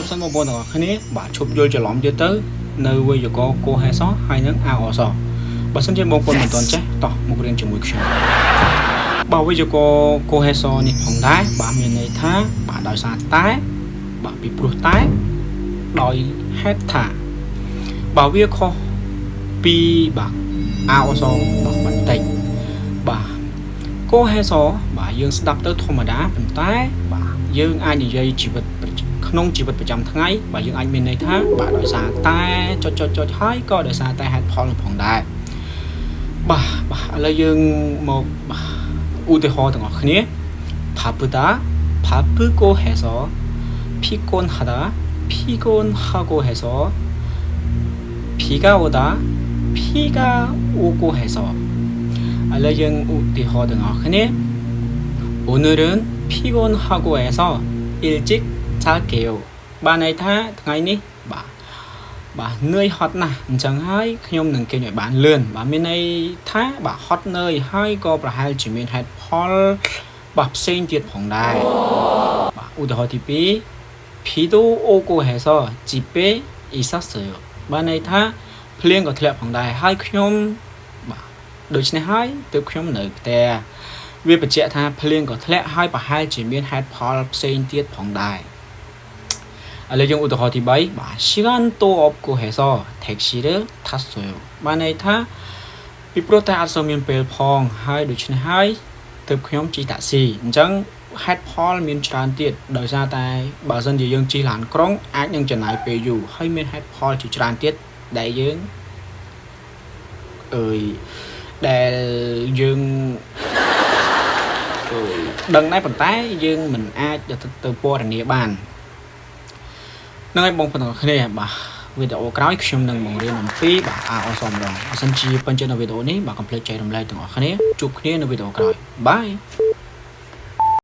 សិនបងប្អូនទាំងអស់គ្នាបាទឈប់យល់ច្រឡំទៀតទៅនៅវេយ្យាករណ៍កូហេសហើយនិងអាអសបើសិនជាបងប្អូនមិនទាន់ចេះតោះមករៀនជាមួយខ្ញុំបាទវេយ្យាករណ៍កូហេសនេះផងដែរបាទមានន័យថាបាទដោយសារតែបាទពីព្រោះតែដោយហេតុថាបើវាខុសពីបាទអាអសបាទបន្តិចបាទកូហេសបាទយើងស្ដាប់ទៅធម្មតាប៉ុន្តែបាទយើងអាចនិយាយជីវិតក្នុងជីវិតប្រចាំថ្ងៃបាទយើងអាចមានន័យថាបាទដោយសារតែចុចចុចចុចហើយក៏ដោយសារតែហេតុផលផងដែរបាទបាទឥឡូវយើងមកបាទឧទាហរណ៍ទាំងអស់គ្នា 바쁘다 바쁘고 해서 피곤하다 피곤하고 해서 비가 오다 비가 오고 해서 ឥឡូវយើងឧទាហរណ៍ទាំងអស់គ្នា 오늘은 피곤하고 해서 일찍 잘게요 បានន័យថាថ្ងៃនេះបាទបាទនឿយហត់ណាស់អញ្ចឹងហើយខ្ញុំនឹងគេងឲ្យបានលឿនបាទមានន័យថាបាទហត់នឿយហើយក៏ប្រហែលជាមានហេតុផលបាទផ្សេងទៀតផងដែរបាទឧទាហរណ៍ទី2 비도 오고 해서 집에 있었어요 បានន័យថាភ្លៀងក៏ធ្លាក់ផងដែរហើយខ្ញុំបាទដូច្នេះហើយទើបខ្ញុំនៅផ្ទះវាបញ្ជាក់ថាភ្លៀងក៏ធ្លាក់ហើយប្រហែលជាមានហេតុផលផ្សេងទៀតផងដែរឥឡូវយើងឧទាហរណ៍ទី3បាទ 시간도 없고 해서 택시를 탔어요 បានន័យថាពីព្រោះតែអត់សូវមានពេលផងហើយដូច្នេះហើយទើបខ្ញុំជិះតាក់ស៊ីអញ្ចឹងហេតុផលមានច្រើនទៀតដោយសារតែបើសិនជាយើងជិះឡានក្រុងអាចនឹងចំណាយពេលយូរហើយមានហេតុផលជាច្រើនទៀតដែលយើងអើយដែលយើងអើយដឹងដែរប៉ុន្តែយើងមិនអាចទៅពណ៌នាបាននឹងឲ្យបងប្អូនទាំងអស់គ្នាបាទវីដេអូក្រោយខ្ញុំនឹងបង្រៀនអំពីបាទអាអសម្ដងបើសិនជាពេញចិត្តនៅវីដេអូនេះបាទកុំភ្លេចចែករំលែកទាំងអស់គ្នាជួបគ្នានៅវីដេអូក្រោយ bye.